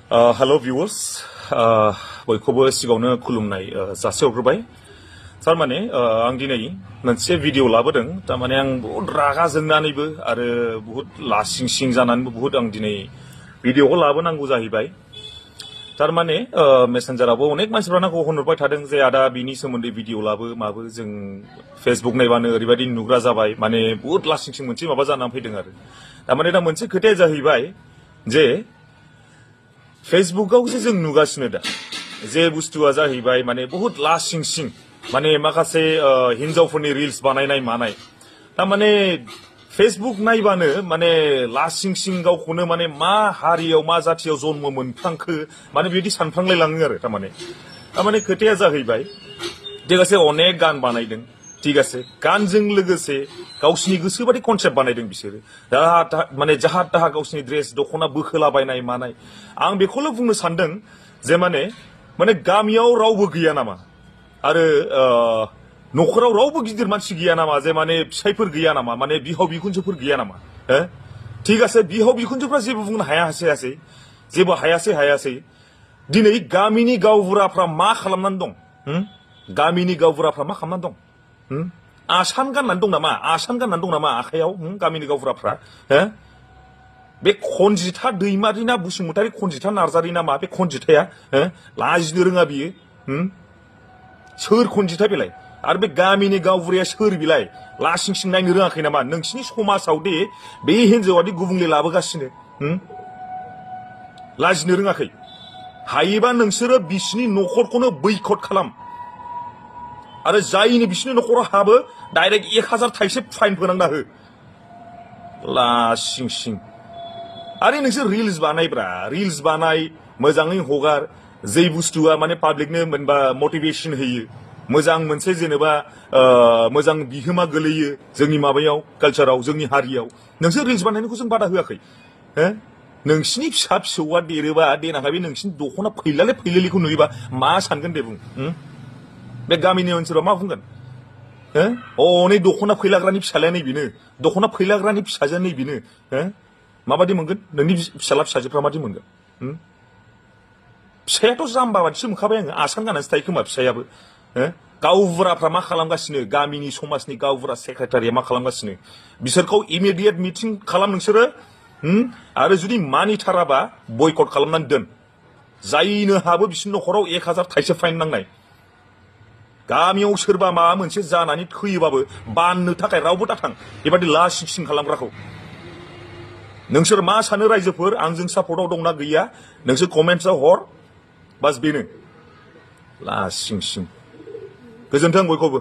Hello viewers, बयखौबो सिगाङावनो खुलुमनाय जासिहरग्रोबाय थारमाने आं दिनै मोनसे भिडिअ लाबोदों थारमाने आं बहुत रागा जोंनानैबो आरो बहुत लासिंसिं जानानैबो बहुत आं दिनै भिडिअखौ लाबोनांगौ जाहैबाय थारमाने मेसेन्जारावबो अनेक मानसिफ्रानो आंखौ होनहरबाय थादों जे आदा बिनि सोमोन्दै भिडिअ लाबो माबो जों फेसबुक नायबानो ओरैबायदि नुग्रा जाबाय माने बहुत लासिंसिं मोनसे माबा जानानै फैदों आरो थारमाने दा मोनसे खोथाया जाहैबाय जे फेसबुकाव जों नुगासिनो दा जे बुस्थुआ जाहैबाय माने बहुत लासिंसिं माने माखासे हिन्जावफोरनि रिल्स बानायनाय मानाय थारमाने फेसबुक नायबानो माने लासिंसिं गावखौनो माने मा हारियाव मा जाथियाव जन्म मोनफ्रांखो माने बिदि सानफ्रांलायलाङो आरो थारमाने खोथाया जाहैबाय ठीक आसे अनेक गान बानायदों ठीक आसे गानजों लोगोसे गावसिनि गोसोबादि कनसेप्ट बानायदों बिसोरो माने जाहा ताहा गावसिनि ड्रेस दखना बोखोलाबायनाय मानाय आं बेखौल' बुंनो सानदों जे माने गामियाव रावबो गैया नामा आरो नखराव रावबो गिदिर मानसि गैया नामा जे माने फिसायफोर गैया नामा माने बिहाव बिखुनजोफोर गैया नामा ठीक आसे बिहाव बिखुनजोफ्रा जेबो बुंनो हायासै जेबो हायासै दिनै गामिनि गावबुराफ्रा मा खालामनानै दं गामिनि गावबुराफ्रा मा खालामनानै दं आसान गाननानै दं नामा आखायाव गामिनि गावबुराफ्रा बे खनजिथा दैमारि ना बसुमतारी खनजिथा नार्जारी ना मा बे खनजिथाया लाजिनो रोङा बियो सोर खनजिथा बेलाय आरो बे गामिनि गावबुराया सोर बिलाय लासिंसिं नायनो रोङाखै नामा नोंसिनि समाजाव दे बे हिनजावादि गुबुंले लाबोगासिनो लाजिनो रोङाखै हायोबा नोंसोरो बिसिनि नखरखौनो बैकट खालाम आरो जायनि बिसिनि नखराव हाबो डाइरेक्ट 1000 थाइसे फाइन फोनांना हो लासिंसिं आरो नोंसोर रिल्स बानाय मोजाङै हगार जे बुस्थुआ माने पाब्लिकनो मोनबा मोटिवेशन होयो मोजां मोनसे जेनेबा मोजां बिहोमा गोलैयो जोंनि माबायाव कालचाराव जोंनि हारियाव नोंसोर रिल्स बानायनायखौ जों बादा होआखै नोंसिनि फिसा फिसौआ देरोबा देनांहा बे नोंसिनि दखना फैलालिखौ नुयोबा मा सानगोन दे बुं बे गामिनि ओनसोलाव मा बुंगोन नै दखना फैलाग्रानि फिसालाया नै बेनो दखना फैलाग्रानि फिसाजोआ नै बेनो माबादि मोनगोन नोंनि फिसाला फिसाजोफ्रा मादि मोनगोन फिसायाथ' जाम्बा बादिसो मोनखाबाय आङो आसान गाननानैसो थायो खोमा फिसायाबो गावबुराफ्रा मा खालामगासिनो गामिनि समाजनि गावबुरा सेक्रेटारिया मा खालामगासिनो बिसोरखौ इमिडियेट मिटिं खालाम नोंसोरो आरो जुदि मानिथाराबा बयकट खालामनानै दोन जायनो हाबो बिसिनि नखराव 1000 थाइसे फाइन नांनाय गामियाव सोरबा माबा मोनसे जानानै थैयोबाबो बाननो थाखाय रावबो दाथां बेबादि लासिंसिं खालामग्राखौ नोंसोर मा सानो रायजोफोर आंजों सापर्टआव दंना गैया नोंसोर कमेन्ट्सआव हर बास बेनो लासिंसिं गोजोन्थों बयखौबो